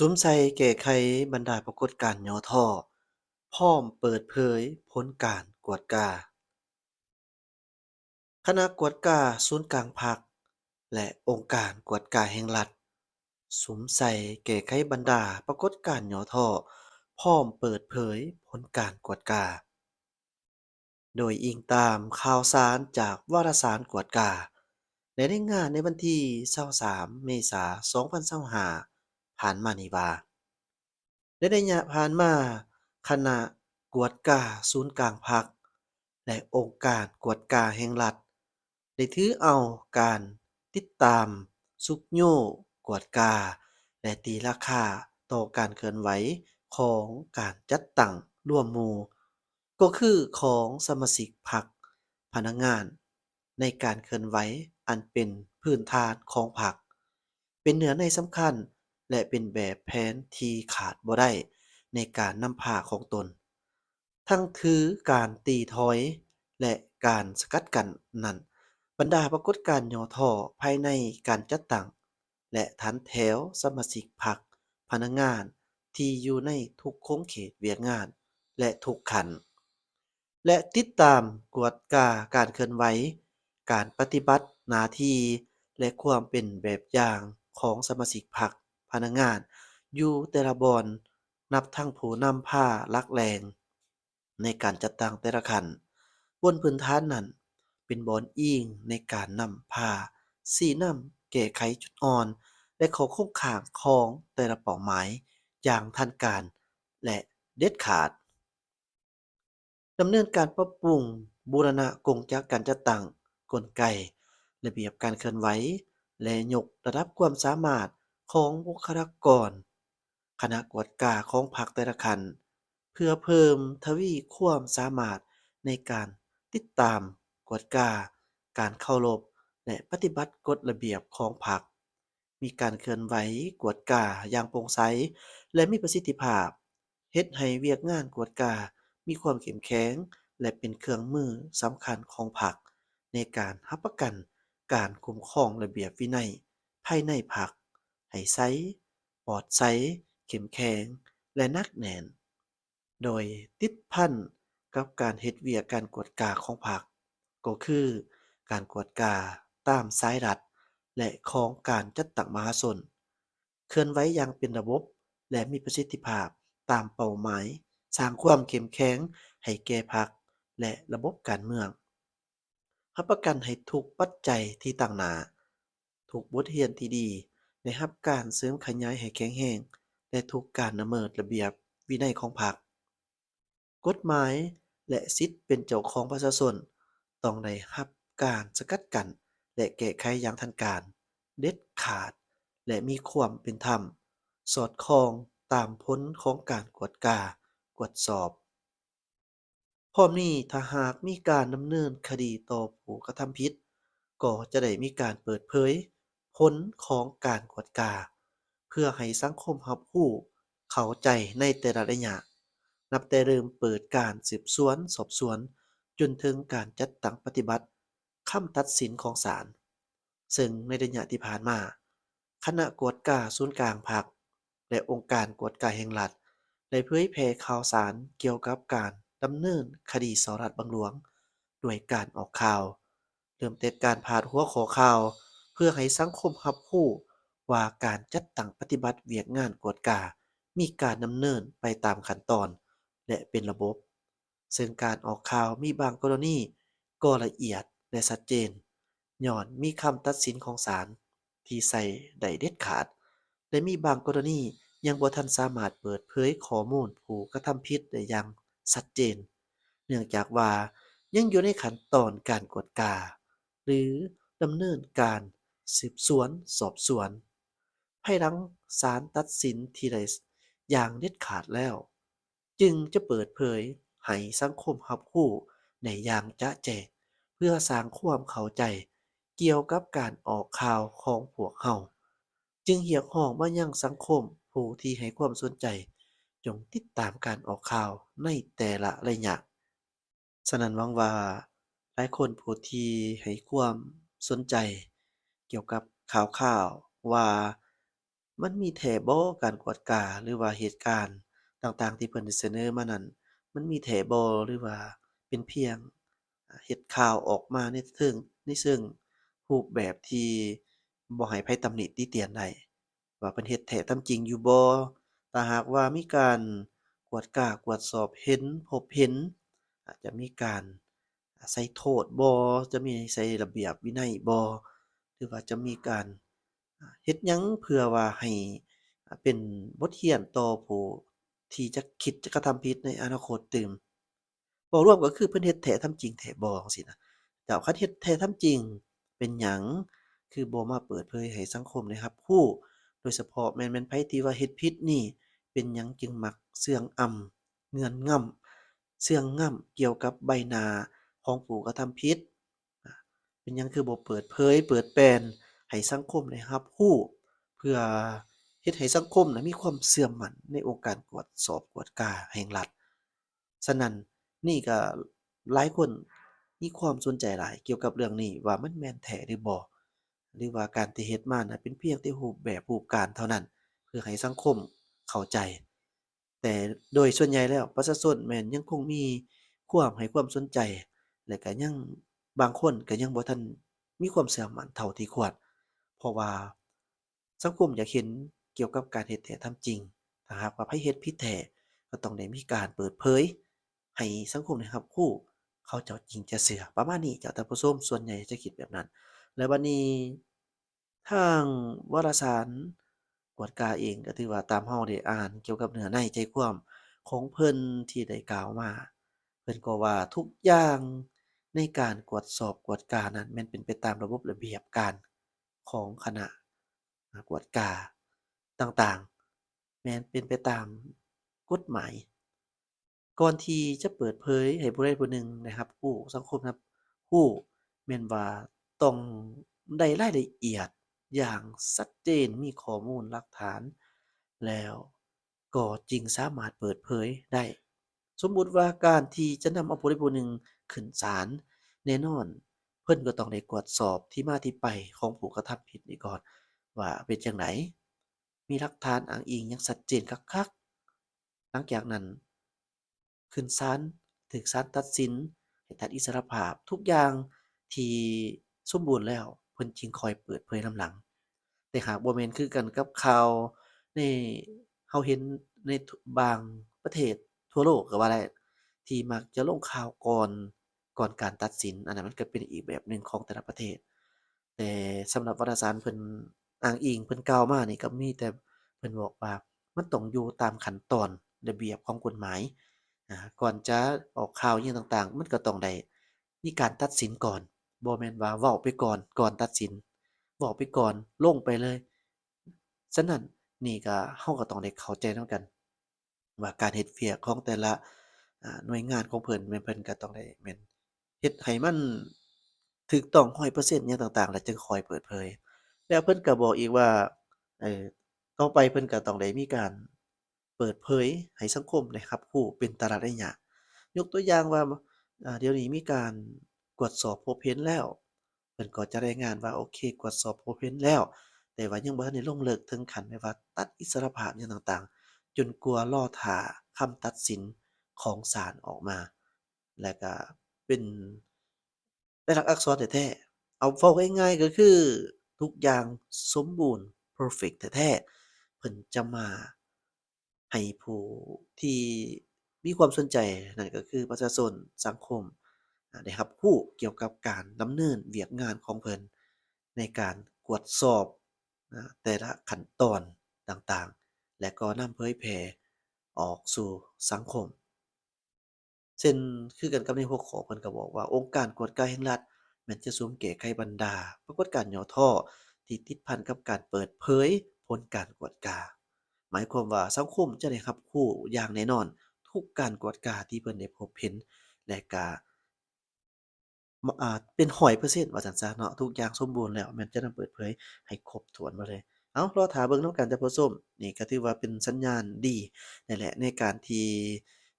ສຸມໃສ່ແກ້ໄຂບັນດາປາກົດການຫຍໍ້ທໍ້ ພ້ອມເປີດເຜີຍຜົນການກວດກາ. ຄະນະກວດກາສູນກາງພັກ ແລະ ອົງການກວດກາແຫ່ງລັດ ສຸມໃສ່ແກ້ໄຂບັນດາປາກົດການຫຍໍ້ທໍ້ ພ້ອມເປີດເຜີຍຜົນການກວດກາ. ໂດຍອີງຕາມຂ່າວສານຈາກວາລະສານກວດກາ ໄດ້ລາຍງານໃນວັນທີຊາວສາມ ເມສາ ສອງພັນຊາວຫ້າ ຜ່ານມານີ້ວ່າ, ໃນໄລຍະຜ່ານມາ, ຄະນະກວດກາສູນກາງພັກ ແລະ ອົງການກວດກາແຫ່ງລັດ ໄດ້ຖືເອົາການຕິດຕາມ, ຊຸກຍູ້, ກວດກາ ແລະ ຕີລາຄາຕໍ່ການເຄື່ອນໄຫວຂອງການຈັດຕັ້ງລວມໝູ່ ກໍຄືຂອງສະມາຊິກພັກ, ພະນັກງານ ໃນການເຄື່ອນໄຫວອັນເປັນພື້ນຖານຂອງພັກ, ເປັນເນື້ອໃນສຳຄັນ ແລະ ເປັນແບບແຜນທີ່ຂາດບໍ່ໄດ້ໃນການນຳພາຂອງຕົນ. ທັງຖືການຕີຖອຍ ແລະ ການສະກັດກັ້ນນັ້ນ, ບັນດາປາກົດການຫຍໍ້ທໍ້ພາຍໃນການຈັດຕັ້ງ ແລະ ຖັນແຖວສະມາຊິກພັກ, ພະນັກງານທີ່ຢູ່ໃນທຸກຂົງເຂດວຽກງານ ແລະ ທຸກຂັ້ນ ແລະ ຕິດຕາມກວດກາການເຄື່ອນໄຫວ, ການປະຕິບັດໜ້າທີ່ ແລະ ຄວາມເປັນແບບຢ່າງຂອງສະມາຊິກພັກ, ພະນັກງານ ຢູ່ແຕ່ລະບ່ອນ, ນັບທັງຜູ້ນຳພາຫຼັກແຫຼ່ງ ໃນການຈັດຕັ້ງແຕ່ລະຂັ້ນ, ບົນພື້ນຖານນັ້ນ ເປັນບ່ອນອີງໃນການນຳພາ, ຊີ້ນຳ, ແກ້ໄຂຈຸດອ່ອນ ແລະ ຂໍ້ຄົງຄ້າງຂອງແຕ່ລະເປົ້າໝາຍຢ່າງທັນການ ແລະ ເດັດຂາດ. ດຳເນີນການປັບປຸງ, ບູລະນະກົງຈັກການຈັດຕັ້ງ, ກົນໄກ, ລະບຽບການເຄື່ອນໄຫວ ແລະ ຍົກລະດັບຄວາມສາມາດຂອງບຸກຄະລາກອນ ຄະນະກວດກາຂອງພັກແຕ່ລະຂັ້ນ ເພື່ອເພີ່ມທະວີຄວາມສາມາດໃນການຕິດຕາມ, ກວດກາ, ການເຄົາລົບ ແລະ ປະຕິບັດກົດລະບຽບຂອງພັກ, ມີການເຄື່ອນໄຫວກວດກາຢ່າງໂປ່ງໃສ ແລະ ມີປະສິດທິພາບ, ເຮັດໃຫ້ວຽກງານກວດກາມີຄວາມເຂັ້ມແຂງ ແລະ ເປັນເຄື່ອງມືສຳຄັນຂອງພັກໃນການຮັບປະກັນການຄຸ້ມຄອງລະບຽບວິໄນພາຍໃນພັກໃຫ້ໃສ, ປອດໃສ, ເຂັ້ມແຂງ ແລະ ໜັກແໜ້ນ, ໂດຍຕິດພັນກັບການເຮັດວຽກການກວດກາຂອງພັກ, ກໍຄືການກວດກາຕາມສາຍລັດ ແລະ ຂອງການຈັດຕັ້ງມະຫາຊົນ, ເຄື່ອນໄຫວຢ່າງເປັນລະບົບ ແລະ ມີປະສິດທິພາບຕາມເປົ້າໝາຍ, ສ້າງຄວາມເຂັ້ມແຂງໃຫ້ແກ່ພັກ ແລະ ລະບົບການເມືອງ. ຮັບປະກັນໃຫ້ທຸກປັດໄຈທີ່ຕັ້ງໜ້າ, ທຸກບົດຮຽນທີ່ດີ ໄດ້ຮັບການເສີມຂະຫຍາຍໃຫ້ແຂງແຮງ ແລະ ທຸກການລະເມີດລະບຽບວິໄນຂອງພັກ, ກົດໝາຍ ແລະ ສິດເປັນເຈົ້າຂອງປະຊາຊົນ ຕ້ອງໄດ້ຮັບການສະກັດກັ້ນ ແລະ ແກ້ໄຂຢ່າງທັນການ, ເດັດຂາດ ແລະ ມີຄວາມເປັນທຳ, ສອດຄ່ອງຕາມຜົນຂອງການກວດກາ, ກວດສອບ. ພ້ອມນີ້, ຖ້າຫາກມີການດຳເນີນຄະດີຕໍ່ຜູ້ກະທຳຜິດ, ກໍຈະໄດ້ມີການເປີດເຜີຍຜົນຂອງການກວດກາ ເພື່ອໃຫ້ສັງຄົມຮັບຮູ້ເຂົ້າໃຈໃນແຕ່ລະໄລຍະ, ນັບແຕ່ເລີ່ມເປີດການສືບສວນສອບສວນ ຈົນເຖິງການຈັດຕັ້ງປະຕິບັດຄຳຕັດສິນຂອງສານ. ເຊິ່ງໃນໄລຍະທີ່ຜ່ານມາ, ຄະນະກວດກາສູນກາງພັກ ແລະ ອົງການກວດກາແຫ່ງລັດ ໄດ້ເຜີຍແຜ່ຂ່າວສານກ່ຽວກັບການດຳເນີນຄະດີສໍ້ລາດບັງຫຼວງ ດ້ວຍການອອກຂ່າວ, ເລີ່ມແຕ່ການພາດຫົວຂໍ້ຂ່າວ ເພື່ອໃຫ້ສັງຄົມຮັບຮູ້ວ່າການຈັດຕັ້ງປະຕິບັດວຽກງານກວດກາ ມີການດຳເນີນໄປຕາມຂັ້ນຕອນ ແລະ ເປັນລະບົບ. ເຊິ່ງການອອກຂ່າວມີບາງກໍລະນີກໍລະອຽດ ແລະ ຊັດເຈນ, ຍ້ອນມີຄຳຕັດສິນຂອງສານທີ່ໃຊ້ໄດ້ເດັດຂາດ ແລະ ມີບາງກໍລະນີຍັງບໍ່ທັນສາມາດເປີດເຜີຍຂໍ້ມູນຜູ້ກະທຳຜິດໄດ້ຢ່າງຊັດເຈນ, ເນື່ອງຈາກວ່າຍັງຢູ່ໃນຂັ້ນຕອນການກວດກາ ຫຼື ດຳເນີນການສືບສວນສອບສວນ. ພາຍຫຼັງສານຕັດສິນທີ່ໄດ້ຢ່າງເດັດຂາດແລ້ວ, ຈຶ່ງຈະເປີດເຜີຍໃຫ້ສັງຄົມຮັບຮູ້ໄດ້ຢ່າງຈະແຈ້ງ ເພື່ອສ້າງຄວາມເຂົ້າໃຈກ່ຽວກັບການອອກຂ່າວຂອງພວກເຮົາ. ຈຶ່ງຮຽກຮ້ອງມາຍັງສັງຄົມຜູ້ທີ່ໃຫ້ຄວາມສົນໃຈ ຈົ່ງຕິດຕາມການອອກຂ່າວໃນແຕ່ລະໄລຍະ. ສະນັ້ນ ຫວັງວ່າຫຼາຍຄົນຜູ້ທີ່ໃຫ້ຄວາມສົນໃຈກ່ຽວກັບຂ່າວຄາວວ່າ ມັນມີແທ້ບໍ່ ການກວດກາ ຫຼືວ່າເຫດການຕ່າງໆທີ່ເພິ່ນໄດ້ສະເໜີມານັ້ນ ມັນມີແທ້ບໍ່ ຫຼືວ່າເປັນພຽງ ເຮັດຂ່າວອອກມາໃນເຊີງ ໃນເຊີງຮູບແບບທີ່ບໍ່ໃຫ້ໃຜຕຳໜິຕິຕຽນໄດ້ ວ່າເພິ່ນເຮັດແທ້ທຳຈິງຢູ່ບໍ່? ຖ້າຫາກວ່າມີການກວດກາກວດສອບເຫັນ ພົບເຫັນ ອາດຈະມີການໃສ່ໂທດບໍ່? ຈະມີໃສ່ລະບຽບວິໄນບໍ່? ຫຼືວ່າຈະມີການເຮັດຫຍັງເພື່ອວ່າໃຫ້ເປັນບົດຮຽນຕໍ່ຜູ້ທີ່ຈະຄິດຈະກະທຳຜິດໃນອະນາຄົດຕື່ມ? ເວົ້າລວມກໍຄືເພິ່ນເຮັດແທ້ທຳຈິງແທ້ບໍ່ ຈັ່ງຊີ້ນະ. ເຈົ້າ ຄັນເຮັດແທ້ທຳຈິງ ເປັນຫຍັງຄືບໍ່ມາເປີດເຜີຍໃຫ້ສັງຄົມໄດ້ຮັບຮູ້? ໂດຍສະເພາະແມ່ນ ແມ່ນໃຜທີ່ວ່າເຮັດຜິດນີ້ ເປັນຫຍັງຈຶ່ງມັກເຊື່ອງອຳ ເງື່ອນງ່ຳ ເຊື່ອງງ່ຳກ່ຽວກັບໃບໜ້າຂອງຜູ້ກະທຳຜິດ? ເປັນຫຍັງຄືບໍ່ເປີດເຜີຍ ເປີດແປນໃຫ້ສັງຄົມໄດ້ຮັບຮູ້ ເພື່ອເຮັດໃຫ້ສັງຄົມນະມີຄວາມເຊື່ອໝັ້ນໃນອົງການກວດສອບກວດກາແຫ່ງລັດ? ສະນັ້ນ ນີ້ກໍຫຼາຍຄົນມີຄວາມສົນໃຈຫຼາຍກ່ຽວກັບເລື່ອງນີ້ວ່າມັນແມ່ນແທ້ຫຼືບໍ່ ຫຼືວ່າການທີ່ເຮັດມານະເປັນພຽງແຕ່ຮູບແບບຮູບການເທົ່ານັ້ນ ເພື່ອໃຫ້ສັງຄົມເຂົ້າໃຈ. ແຕ່ໂດຍສ່ວນໃຫຍ່ແລ້ວປະຊາຊົນແມ່ນຍັງຄົງມີຄວາມໃຫ້ຄວາມສົນໃຈ ແລະ ກະຍັງ ບາງຄົນກະຍັງບໍ່ທັນມີຄວາມເຊື່ອໝັ້ນເທົ່າທີ່ຄວນ ເພາະວ່າ ສັງຄົມຢາກເຫັນກ່ຽວກັບການເຮັດແທ້ທຳຈິງ. ຖ້າຫາກວ່າໃຜເຮັດຜິດແທ້ ກໍຕ້ອງໄດ້ມີການເປີດເຜີຍໃຫ້ສັງຄົມໄດ້ຮັບຮູ້ ເຂົາເຈົ້າຈຶ່ງຈະເຊື່ອ. ປະມານນີ້ເຈົ້າ ທ່ານຜູ້ຊົມ ສ່ວນໃຫຍ່ຈະຄິດແບບນັ້ນ. ແລະ ບັດນີ້ ທາງວາລະສານກວດກາເອງ ກໍຖືວ່າຕາມເຮົາໄດ້ອ່ານກ່ຽວກັບເນື້ອໃນໃຈຄວາມຂອງເພິ່ນທີ່ໄດ້ກ່າວມາ, ເພິ່ນກໍວ່າທຸກຢ່າງໃນການກວດສອບກວດການັ້ນ ແມ່ນເປັນໄປຕາມລະບົບລະບຽບການ ຂອງຄະນະກວດກາຕ່າງໆ ແມ່ນເປັນໄປຕາມກົດໝາຍ. ກ່ອນທີ່ຈະເປີດເຜີຍໃຫ້ຜູ້ໃດຜູ້ໜຶ່ງໄດ້ຮັບຮູ້, ສັງຄົມຮັບຮູ້ ແມ່ນວ່າຕ້ອງໄດ້ລາຍລະອຽດຢ່າງຊັດເຈນ, ມີຂໍ້ມູນຫຼັກຖານ ແລ້ວ ກໍຈຶ່ງສາມາດເປີດເຜີຍໄດ້. ສົມມຸດວ່າການທີ່ຈະນຳເອົາຜູ້ໃດຜູ້ໜຶ່ງຂຶ້ນສານ, ແນ່ນອນເພິ່ນກໍຕ້ອງໄດ້ກວດສອບທີ່ມາທີ່ໄປຂອງຜູ້ກະທຳຜິດນີ້ກ່ອນ ວ່າເປັນຈັ່ງໃດ, ມີຫຼັກຖານອ້າງອີງຢ່າງຊັດເຈນຄັກໆ. ຫຼັງຈາກນັ້ນ ຂຶ້ນສານ, ຖືກສານຕັດສິນໃຫ້ຕັດອິດສະຫຼະພາບ, ທຸກຢ່າງທີ່ສົມບູນແລ້ວ ເພິ່ນຈຶ່ງຄ່ອຍເປີດເຜີຍນຳຫຼັງ. ແຕ່ຫາກບໍ່ແມ່ນຄືກັນກັບຂ່າວໃນ ເຮົາເຫັນໃນບາງປະເທດທົ່ວໂລກກໍວ່າໄດ້ ທີ່ມັກຈະລົງຂ່າວກ່ອນ, ກ່ອນການຕັດສິນ, ອັນນັ້ນມັນກໍເປັນອີກແບບໜຶ່ງຂອງແຕ່ລະປະເທດ. ແຕ່ສຳລັບວາລະສານເພິ່ນອ້າງອີງ, ເພິ່ນກ່າວມານີ້ ກໍມີແຕ່ເພິ່ນບອກວ່າ ມັນຕ້ອງຢູ່ຕາມຂັ້ນຕອນລະບຽບຂອງກົດໝາຍ. ອາ ກ່ອນຈະອອກຂ່າວຫຍັງຕ່າງໆ ມັນກໍຕ້ອງໄດ້ມີການຕັດສິນກ່ອນ, ບໍ່ແມ່ນວ່າເວົ້າໄປກ່ອນ ກ່ອນຕັດສິນ, ເວົ້າໄປກ່ອນ ລົງໄປເລີຍ. ສະນັ້ນ ນີ້ກໍ ເຮົາກໍຕ້ອງໄດ້ເຂົ້າໃຈນຳກັນ ວ່າການເຮັດວຽກຂອງແຕ່ລະ ອາ ໜ່ວຍງານຂອງເພິ່ນ ແມ່ນເພິ່ນກໍຕ້ອງໄດ້ແມ່ນເຮັດໃຫ້ມັນຖືກຕ້ອງຮ້ອຍເປີເຊັນຫຍັງຕ່າງໆ ແລ້ວຈຶ່ງຄ່ອຍເປີດເຜີຍ. ແລ້ວເພິ່ນກໍບອກອີກວ່າ ເອີ ຕໍ່ໄປເພິ່ນກໍຕ້ອງໄດ້ມີການເປີດເຜີຍໃຫ້ສັງຄົມໄດ້ຮັບຮູ້ເປັນແຕ່ລະໄລຍະ. ຍົກຕົວຢ່າງວ່າ ອາ ດຽວນີ້ມີການກວດສອບພົບເຫັນແລ້ວ, ເພິ່ນກໍຈະລາຍງານວ່າ ໂອເຄ ກວດສອບພົບເຫັນແລ້ວ, ແຕ່ວ່າຍັງບໍ່ທັນໄດ້ລົງເລິກເຖິງຂັ້ນແບບວ່າຕັດອິດສະຫຼະພາບຫຍັງຕ່າງໆ ຈົນກວ່າລໍຖ້າຄຳຕັດສິນຂອງສານອອກມາ ແລະກະເປັນລາຍລັກອັກສອນແທ້ໆ. ເອົາເວົ້າງ່າຍໆກໍຄືທຸກຢ່າງສົມບູນ ເພີເຟັກແທ້ໆ ເພິ່ນຈະມາ ໃຫ້ຜູ້ທີ່ມີຄວາມສົນໃຈ ນັ້ນກໍຄືປະຊາຊົນ, ສັງຄົມ ອາ ໄດ້ຮັບຮູ້ກ່ຽວກັບການດຳເນີນວຽກງານຂອງເພິ່ນ ໃນການກວດສອບ ອາ ແຕ່ລະຂັ້ນຕອນຕ່າງໆ ແລະ ກໍນຳເຜີຍແຜ່ອອກສູ່ສັງຄົມ. ເຊັ່ນຄືກັນກັບໃນຫົວຂໍ້ ເພິ່ນກໍບອກວ່າ ອົງການກວດກາແຫ່ງລັດແມ່ນຈະສຸມແກ້ໄຂບັນດາປາກົດການຫຍໍ້ທໍ້ທີ່ຕິດພັນກັບການເປີດເຜີຍຜົນການກວດກາ. ໝາຍຄວາມວ່າສັງຄົມຈະໄດ້ຮັບຮູ້ຢ່າງແນ່ນອນທຸກການກວດກາທີ່ເພິ່ນໄດ້ພົບເຫັນ ແລະ ກະ ອາ ເປັນຮ້ອຍເປີເຊັນວ່າຊັ້ນຊະເນາະ, ທຸກຢ່າງສົມບູນແລ້ວ ແມ່ນຈະນຳເປີດເຜີຍໃຫ້ຄົບຖ້ວນໝົດເລີຍ. ເອົາ ລໍຖ້າເບິ່ງນຳກັນທ່ານຜູ້ຊົມ, ນີ້ກໍຖືວ່າເປັນສັນຍານດີນັ້ນແຫຼະ ໃນການທີ່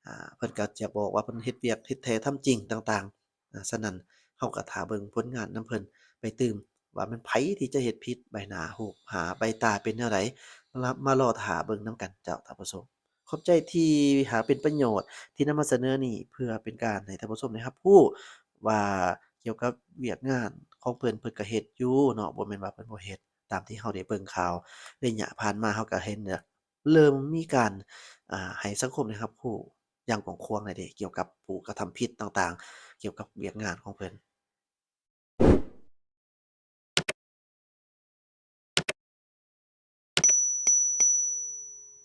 ອາ ເພິ່ນກໍຈະບອກວ່າເພິ່ນເຮັດວຽກເຮັດແທ້ທຳຈິງຕ່າງໆ. ອາ ສະນັ້ນ ເຮົາກໍຖ້າເບິ່ງຜົນງານນຳເພິ່ນໄປຕື່ມ. ວ່າແມ່ນໃຜທີ່ຈະເຮັດຜິດ ໃບໜ້າຮູບໜ້າ ໃບຕາເປັນແນວໃດ ມາລໍຖ້າເບິ່ງນຳກັນເຈົ້າທ່ານຜູ້ຊົມ. ຂອບໃຈທີ່ຫາເປັນປະໂຫຍດ ທີ່ນຳມາສະເໜີນີ້ ເພື່ອເປັນການໃຫ້ທ່ານຜູ້ຊົມໄດ້ຮັບຮູ້ວ່າ ກ່ຽວກັບວຽກງານຂອງເພິ່ນ ເພິ່ນກໍເຮັດຢູ່ເນາະ ບໍ່ແມ່ນວ່າເພິ່ນບໍ່ເຮັດ. ຕາມທີ່ເຮົາໄດ້ເບິ່ງຂ່າວໄລຍະຜ່ານມາ ເຮົາກໍເຫັນ ເລີ່ມມີການ ອ່າ ໃຫ້ສັງຄົມໄດ້ຮັບຮູ້ຢ່າງກວ້າງຂວາງແລ້ວເດ້ ກ່ຽວກັບຜູ້ກະທຳຜິດຕ່າງໆ ກ່ຽວກັບວຽກງານຂອງເພິ່ນ.